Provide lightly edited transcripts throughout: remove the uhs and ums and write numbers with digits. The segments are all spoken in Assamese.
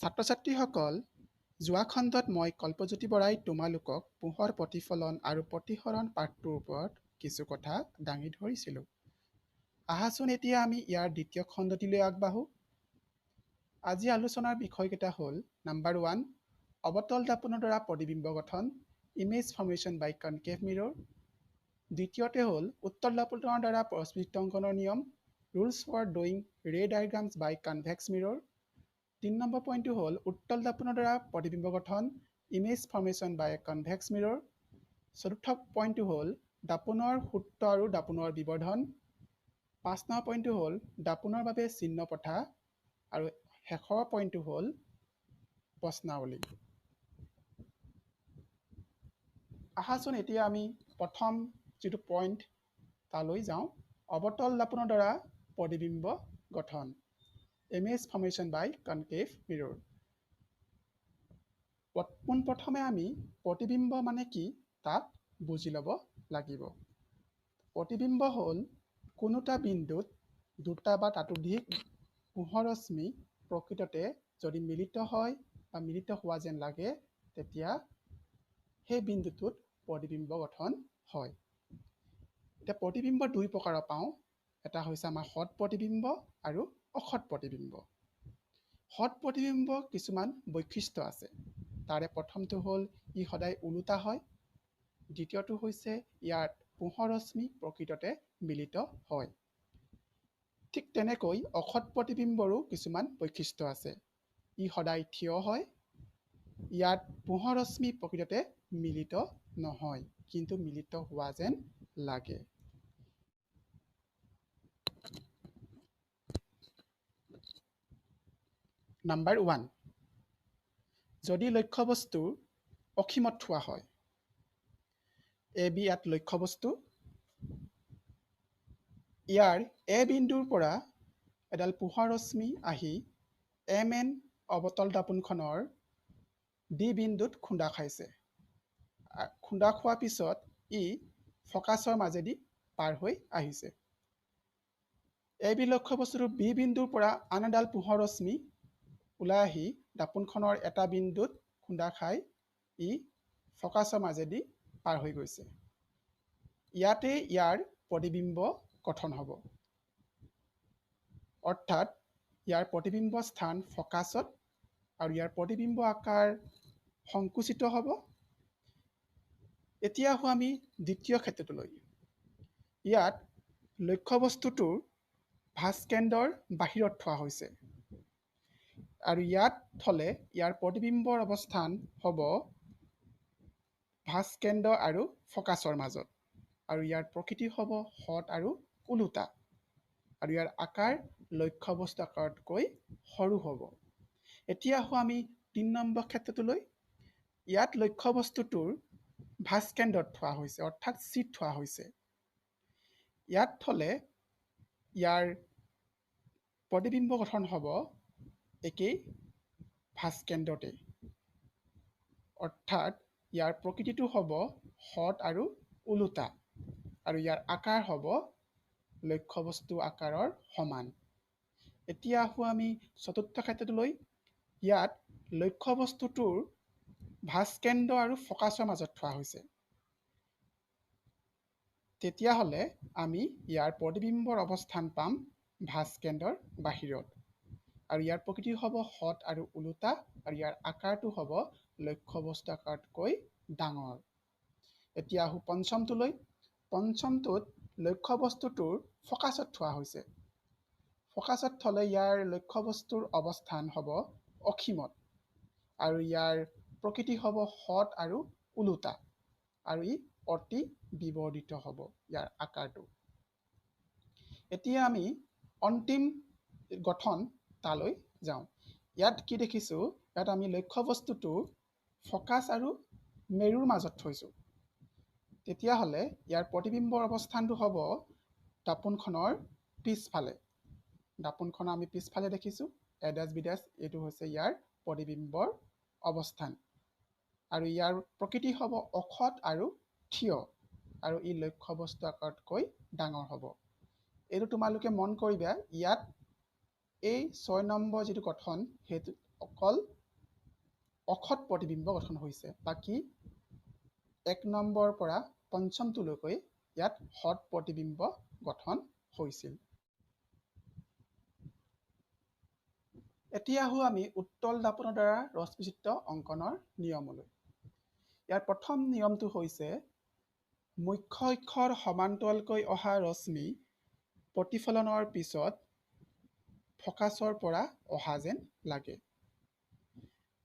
ছাত্ৰ-ছাত্ৰীসকল, যোৱা খণ্ডত মই কল্পজ্যোতি বৰাই তোমালোকক পোহৰ প্ৰতিফলন আৰু প্ৰতিসৰণ পাঠটোৰ ওপৰত কিছু কথা দাঙি ধৰিছিলোঁ। আহাচোন এতিয়া আমি ইয়াৰ দ্বিতীয় খণ্ডটিলৈ আগবাঢ়োঁ। আজি আলোচনাৰ বিষয়কেইটা হ'ল নাম্বাৰ 1, অৱতল দাপোনৰ দ্বাৰা প্ৰতিবিম্ব গঠন, image formation by concave mirror. দ্বিতীয়তে হ'ল উত্তল দাপোনৰ দ্বাৰা ৰশ্মিবৃত্ত অংকনৰ নিয়ম, rules for drawing ray diagrams by convex mirror. 3 number পইণ্টটো হ'ল উত্তল দাপোনৰ দ্বাৰা প্ৰতিবিম্ব গঠন, image formation by convex mirror. চতুৰ্থ পইণ্টটো হ'ল দাপোনৰ সূত্ৰ আৰু দাপোনৰ বিবৰ্ধন। 5 নম্বৰ পইণ্টটো হ'ল দাপোনৰ বাবে চিহ্ন প্ৰথা আৰু শেষৰ পইণ্টটো হ'ল প্ৰশ্নাৱলী। আহাচোন এতিয়া আমি প্ৰথম যিটো পইণ্ট তালৈ যাওঁ, অৱতল দাপোনৰ দ্বাৰা প্ৰতিবিম্ব গঠন, image formation by concave mirror. পোনপ্ৰথমে আমি প্ৰতিবিম্ব মানে কি তাক বুজি ল'ব লাগিব। প্ৰতিবিম্ব হ'ল কোনোটা বিন্দুত দুটা বা তাতোধিক পোহৰ ৰশ্মি প্ৰকৃততে যদি মিলিত হয় বা মিলিত হোৱা যেন লাগে, তেতিয়া সেই বিন্দুটোত প্ৰতিবিম্ব গঠন হয়। এতিয়া প্ৰতিবিম্ব দুই প্ৰকাৰৰ পাওঁ, এটা হৈছে আমাৰ সৎ প্ৰতিবিম্ব আৰু অসৎ প্ৰতিবিম্ব। সৎ প্ৰতিবিম্ব কিছুমান বৈশিষ্ট্য আছে, তাৰে প্ৰথমটো হ'ল ই সদায় ওলোটা হয়, দ্বিতীয়টো হৈছে ইয়াত পোহৰ ৰশ্মি প্ৰকৃততে মিলিত হয়। ঠিক তেনেকৈ অসৎ প্ৰতিবিম্বৰো কিছুমান বৈশিষ্ট্য আছে, ই সদায় থিয় হয়, ইয়াত পোহৰ ৰশ্মি প্ৰকৃততে মিলিত নহয়, কিন্তু মিলিত হোৱা যেন লাগে। নাম্বাৰ 1, যদি লক্ষ্যবস্তু অসীমত থোৱা হয়, এ বি ইয়াত লক্ষ্যবস্তু, ইয়াৰ এ বিন্দুৰ পৰা এডাল পোহৰ ৰশ্মি আহি এম এন অৱতল দাপোনখনৰ ডি বিন্দুত খুন্দা খাইছে। খুন্দা খোৱাৰ পিছত ই ফকাছৰ মাজেদি পাৰ হৈ আহিছে। এ বি লক্ষ্যবস্তুটোৰ বি বিন্দুৰ পৰা আন এডাল পোহৰ ৰশ্মি ওলাই আহি দাপোনখনৰ এটা বিন্দুত খুন্দা খাই ই ফকাছৰ মাজেদি পাৰ হৈ গৈছে। ইয়াতে ইয়াৰ প্ৰতিবিম্ব গঠন হ'ব, অৰ্থাৎ ইয়াৰ প্ৰতিবিম্ব স্থান ফকাছত আৰু ইয়াৰ প্ৰতিবিম্ব আকাৰ সংকুচিত হ'ব। এতিয়া আহোঁ আমি দ্বিতীয় ক্ষেত্ৰটোলৈ। ইয়াত লক্ষ্যবস্তুটোৰ ভাঁজকেন্দ্ৰৰ বাহিৰত থোৱা হৈছে আৰু ইয়াত থ'লে ইয়াৰ প্ৰতিবিম্বৰ অৱস্থান হ'ব ভাঁজকেন্দ্ৰ আৰু ফকাছৰ মাজত আৰু ইয়াৰ প্ৰকৃতি হ'ব সৎ আৰু ওলোটা আৰু ইয়াৰ আকাৰ লক্ষ্যবস্তু আকাৰতকৈ সৰু হ'ব। এতিয়া আহোঁ আমি 3 নম্বৰ ক্ষেত্ৰটোলৈ। ইয়াত লক্ষ্যবস্তুটোৰ ভাঁজকেন্দ্ৰত থোৱা হৈছে, অৰ্থাৎ চিত থোৱা হৈছে। ইয়াত থ'লে ইয়াৰ প্ৰতিবিম্ব গঠন হ'ব একেই ভাঁজকেন্দ্ৰতে, অৰ্থাৎ ইয়াৰ প্ৰকৃতিটো হ'ব সৎ আৰু ওলোটা আৰু ইয়াৰ আকাৰ হ'ব লক্ষ্যবস্তু আকাৰৰ সমান। এতিয়া আহোঁ আমি চতুৰ্থ ক্ষেত্ৰটোলৈ। ইয়াত লক্ষ্যবস্তুটোৰ ভাঁজকেন্দ্ৰ আৰু ফকাছৰ মাজত থোৱা হৈছে, তেতিয়াহ'লে আমি ইয়াৰ প্ৰতিবিম্বৰ অৱস্থান পাম ভাঁজকেন্দ্ৰৰ বাহিৰত আৰু ইয়াৰ প্ৰকৃতি হ'ব সৎ আৰু ওলোটা আৰু ইয়াৰ আকাৰটো হ'ব লক্ষ্যবস্তু আকাৰতকৈ ডাঙৰ। এতিয়া আহোঁ পঞ্চমটোলৈ। পঞ্চমটোত লক্ষ্যবস্তুটোৰ ফকাছত থোৱা হৈছে। ফকাছত থ'লে ইয়াৰ লক্ষ্যবস্তুৰ অৱস্থান হ'ব অসীমত আৰু ইয়াৰ প্ৰকৃতি হ'ব সৎ আৰু ওলোটা আৰু ই অতি বিবৰ্ধিত হ'ব ইয়াৰ আকাৰটো। এতিয়া আমি অন্তিম গঠন তালৈ যাওঁ। ইয়াত কি দেখিছোঁ, ইয়াত আমি লক্ষ্যবস্তুটো ফকাছ আৰু মেৰুৰ মাজত থৈছোঁ, তেতিয়াহ'লে ইয়াৰ প্ৰতিবিম্বৰ অৱস্থানটো হ'ব দাপোনখনৰ পিছফালে। দাপোনখনৰ আমি পিছফালে দেখিছোঁ এ ডেছ বি ডেছ, এইটো হৈছে ইয়াৰ প্ৰতিবিম্বৰ অৱস্থান আৰু ইয়াৰ প্ৰকৃতি হ'ব অসৎ আৰু থিয় আৰু ই লক্ষ্যবস্তু আকাৰতকৈ ডাঙৰ হ'ব। এইটো তোমালোকে মন কৰিবা, ইয়াত এই 6 নম্বৰ যিটো গঠন সেইটো অকল অসৎ প্ৰতিবিম্ব গঠন হৈছে, বাকী 1 নম্বৰৰ পৰা পঞ্চমটোলৈকে ইয়াত সৎ প্ৰতিবিম্ব গঠন হৈছিল। এতিয়া আহোঁ আমি উত্তল দাপোনৰ দ্বাৰা ৰশ্মিচিত্ৰ অংকনৰ নিয়মলৈ। ইয়াৰ প্ৰথম নিয়মটো হৈছে মুখ্য অক্ষৰ সমান্তৰালকৈ অহা ৰশ্মি প্ৰতিফলনৰ পিছত ফকাছৰ পৰা অহা যেন লাগে।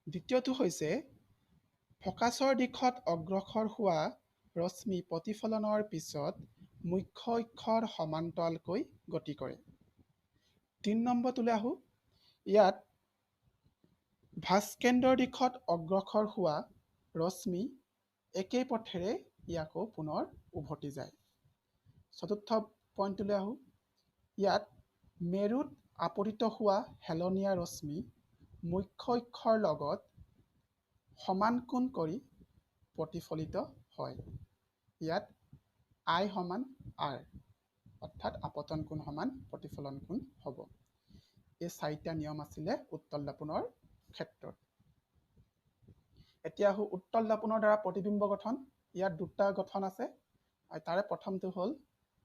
দ্বিতীয়টো হৈছে ফকাছৰ দিশত অগ্ৰসৰ হোৱা ৰশ্মি প্ৰতিফলনৰ পিছত মুখ্য অক্ষৰ সমান্তৰালকৈ গতি কৰে। 3 নম্বৰটোলৈ আহোঁ। ইয়াত ভাঁজকেন্দ্ৰৰ দিশত অগ্ৰসৰ হোৱা ৰশ্মি একেই পথেৰে ই আকৌ পুনৰ উভতি যায়। চতুৰ্থ পইণ্টটোলৈ আহোঁ। ইয়াত মেৰুত আপতিত হোৱা হেলনীয়া ৰশ্মি মুখ্য অক্ষৰ লগত সমান কোণ কৰি প্ৰতিফলিত হয়। ইয়াত I সমান আৰ, অৰ্থাৎ আপতন কোণ সমান প্ৰতিফলন কোণ হ'ব। এই চাৰিটা নিয়ম আছিলে উত্তল দাপোনৰ ক্ষেত্ৰত। এতিয়া আহোঁ উত্তল দাপোনৰ দ্বাৰা প্ৰতিবিম্ব গঠন। ইয়াত দুটা গঠন আছে। তাৰে প্ৰথমটো হ'ল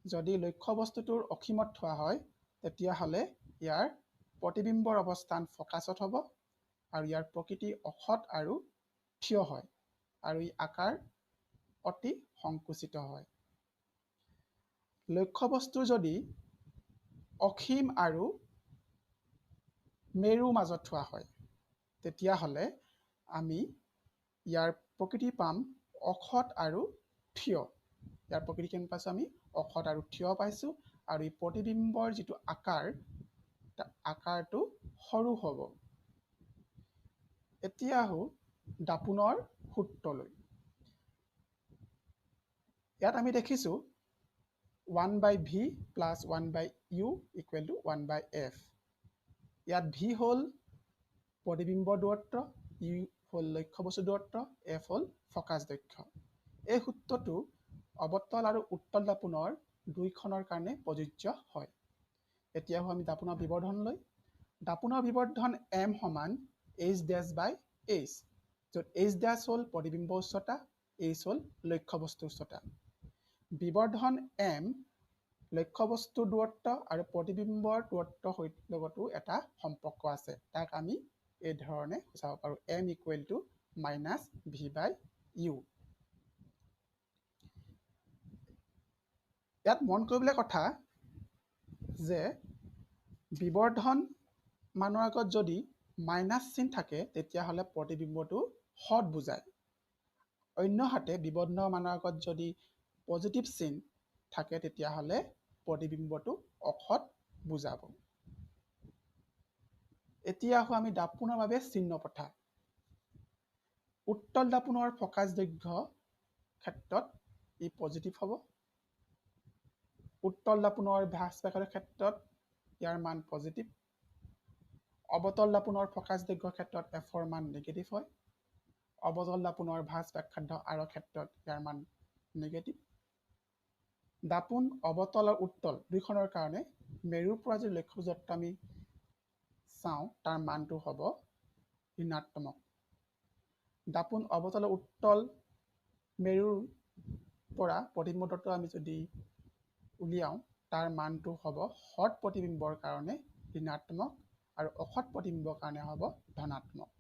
যদি লক্ষ্যবস্তুটোৰ অসীমত থোৱা হয় তেতিয়াহ'লে ইয়াৰ প্ৰতিবিম্বৰ অৱস্থান ফকাছত হ'ব আৰু ইয়াৰ প্ৰকৃতি অসৎ আৰু থিয় হয় আৰু ই আকাৰ অতি সংকুচিত হয়। লক্ষ্যবস্তু যদি অসীম আৰু মেৰুৰ মাজত থোৱা হয় তেতিয়াহ'লে আমি ইয়াৰ প্ৰকৃতি পাম অসৎ আৰু থিয়। ইয়াৰ প্ৰকৃতি কেনে পাইছোঁ আমি? অসৎ আৰু থিয় পাইছোঁ আৰু এই প্ৰতিবিম্বৰ যিটো আকাৰ, আকাৰটো সৰু হ'ব। এতিয়া আহোঁ দাপোনৰ সূত্ৰলৈ। ইয়াত আমি দেখিছোঁ 1 by V plus 1 by U equal to 1 by F. ইয়াত ভি হ'ল প্ৰতিবিম্বৰ দূৰত্ব, ইউ হ'ল লক্ষ্যবস্তুৰ দূৰত্ব, এফ হ'ল ফকাছ দৈৰ্ঘ্য। এই সূত্ৰটো অৱতল আৰু উত্তল দাপোনৰ দুইখনৰ কাৰণে প্ৰযোজ্য হয়। এতিয়া আহোঁ আমি দাপোনৰ বিবৰ্ধনলৈ। দাপোনৰ বিবৰ্ধন এম সমান এইচ ডেছ বাই এইচ, য'ত এইচ ডেছ হ'ল প্ৰতিবিম্ব উচ্চতা, এইচ হ'ল লক্ষ্যবস্তুৰ উচ্চতা। বিবৰ্ধন এম লক্ষ্যবস্তুৰ দূৰত্ব আৰু প্ৰতিবিম্বৰ দূৰত্বৰ লগতো এটা সম্পৰ্ক আছে, তাক আমি এই ধৰণে সূচাব পাৰোঁ, M equal to minus V by U. ইয়াত মন কৰিবলগীয়া কথা যে বিবৰ্ধন মানৰ আগত যদি মাইনাছ চিন থাকে তেতিয়াহ'লে প্ৰতিবিম্বটো সৎ বুজায়, অন্যহাতে বিবৰ্ধন মানৰ আগত যদি পজিটিভ চিন থাকে তেতিয়াহ'লে প্ৰতিবিম্বটো অসৎ বুজাব। এতিয়া আহোঁ আমি দাপোনৰ বাবে চিহ্ন প্ৰথা। উত্তল দাপোনৰ ফকাছ দৈৰ্ঘ্য ক্ষেত্ৰত ই পজিটিভ হ'ব, উত্তল দাপোনৰ ভাঁজ ব্যাসাৰ্ধৰ ক্ষেত্ৰত ইয়াৰ মান পজিটিভ, অৱতল দাপোনৰ ফকাছ দৈৰ্ঘ্যৰ ক্ষেত্ৰত এফৰ মান নিগেটিভ হয়, অৱতল দাপোনৰ ভাঁজ ব্যাসাৰ্ধ আৰৰ ক্ষেত্ৰত ইয়াৰ মান নিগেটিভ। দাপোন অৱতল আৰু উত্তল দুইখনৰ কাৰণে মেৰুৰ পৰা যদি লক্ষ্য দূৰত্ব আমি চাওঁ তাৰ মানটো হ'ব ঋণাত্মক। দাপোন অৱতল আৰু উত্তল মেৰুৰ পৰা প্ৰতিবিম্ব দূৰত্ব আমি যদি উলিয়াওঁ তাৰ মানটো হ'ব সৎ প্ৰতিবিম্বৰ কাৰণে ঋণাত্মক আৰু অসৎ প্ৰতিবিম্বৰ কাৰণে হ'ব ধনাত্মক।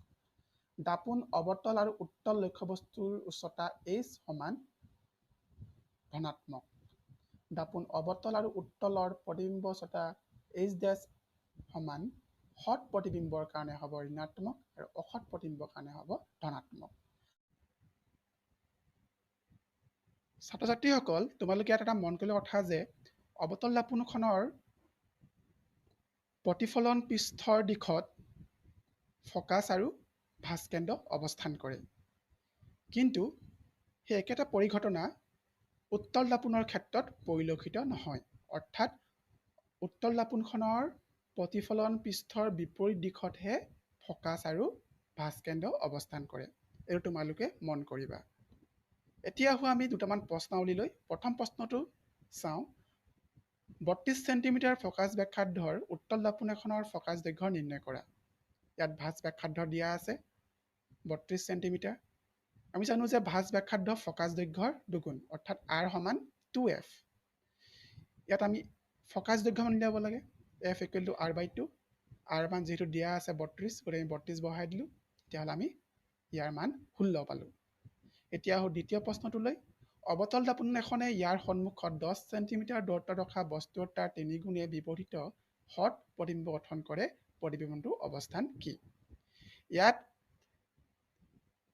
দাপোন অৱতল আৰু উত্তল লক্ষ্যবস্তুৰ উচ্চতা এইচ সমান ধনাত্মক। দাপোন অৱতল আৰু উত্তলৰ প্ৰতিবিম্ব উচ্চতা এইচ ডেছ সমান সৎ প্ৰতিবিম্বৰ কাৰণে হ'ব ঋণাত্মক আৰু অসৎ প্ৰতিবিম্বৰ কাৰণে হ'ব ধনাত্মক। ছাত্ৰ ছাত্ৰীসকল, তোমালোকে ইয়াত এটা মন কৰিবলগীয়া কথা যে অৱতল দাপোনখনৰ প্ৰতিফলন পৃষ্ঠৰ দিশত ফকাছ আৰু ভাঁজকেন্দ্ৰ অৱস্থান কৰে, কিন্তু সেই একেটা পৰিঘটনা উত্তল দাপোনৰ ক্ষেত্ৰত পৰিলক্ষিত নহয়। অৰ্থাৎ উত্তল দাপোনখনৰ প্ৰতিফলন পৃষ্ঠৰ বিপৰীত দিশতহে ফকাছ আৰু ভাঁজকেন্দ্ৰ অৱস্থান কৰে। এইটো তোমালোকে মন কৰিবা। এতিয়া আহোঁ আমি দুটামান প্ৰশ্নাৱলীলৈ। প্ৰথম প্ৰশ্নটো চাওঁ। 32 চেণ্টিমিটাৰ ফকাছ ব্যাসাৰ্ধৰ উত্তল দাপোন এখনৰ ফকাছ দৈৰ্ঘ্য নিৰ্ণয় কৰা। ইয়াত ভাঁজ ব্যাসাৰ্ধ দিয়া আছে 32 চেণ্টিমিটাৰ। আমি জানো যে ভাঁজ ব্যাসাৰ্ধ ফকাছ দৈৰ্ঘ্যৰ দুগুণ, অৰ্থাৎ আৰ সমান 2f। ইয়াত আমি ফকাছ দৈৰ্ঘ্য মান উলিয়াব লাগে, F equal to R by 2। R মান যিহেতু দিয়া আছে 32, গতিকে আমি 32 বহাই দিলোঁ, তেতিয়াহ'লে আমি ইয়াৰ মান 16 পালোঁ। এতিয়া আহোঁ দ্বিতীয় প্ৰশ্নটোলৈ। অৱতল দাপোন এখনে ইয়াৰ সন্মুখত 10 চেণ্টিমিটাৰ দূৰত্বত ৰখা বস্তু এটাৰ 3 গুণে বিবৰ্ধিত সৎ প্ৰতিবিম্ব গঠন কৰে, প্ৰতিবিম্বটোৰ অৱস্থান কি? ইয়াত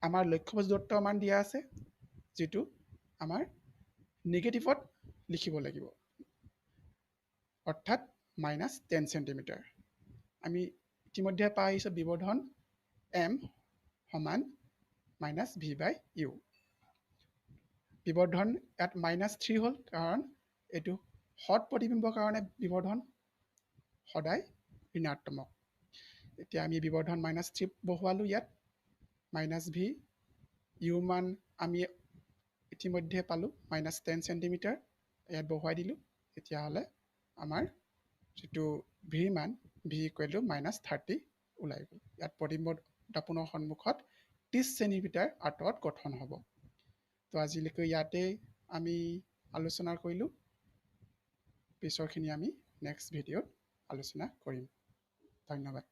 আমাৰ লক্ষ্যবস্তু দূৰত্বৰ মান দিয়া আছে, যিটো আমাৰ নিগেটিভত লিখিব লাগিব, অৰ্থাৎ -10 চেণ্টিমিটাৰ। আমি ইতিমধ্যে পাই আহিছোঁ বিবৰ্ধন এম সমান -ভি বাই ইউ। বিবৰ্ধন ইয়াত -3 হ'ল, কাৰণ এইটো সৎ প্ৰতিবিম্বৰ কাৰণে বিবৰ্ধন সদায় ঋণাত্মক। এতিয়া আমি বিবৰ্ধন -3 বহুৱালোঁ, ইয়াত -ভি, ইউ মান আমি ইতিমধ্যে পালোঁ -10 চেণ্টিমিটাৰ, ইয়াত বহুৱাই দিলোঁ। তেতিয়াহ'লে আমাৰ যিটো ভিৰ মান ভি ইকুৱেল টু -30 ওলাই গ'ল। ইয়াত প্ৰতিবিম্ব দাপোনৰ সন্মুখত 30 চেণ্টিমিটাৰ আঁতৰত গঠন হ'ব। তো আজিলৈকে ইয়াতে আমি আলোচনা কৰিলোঁ, পিছৰখিনি আমি নেক্সট ভিডিঅ'ত আলোচনা কৰিম। ধন্যবাদ।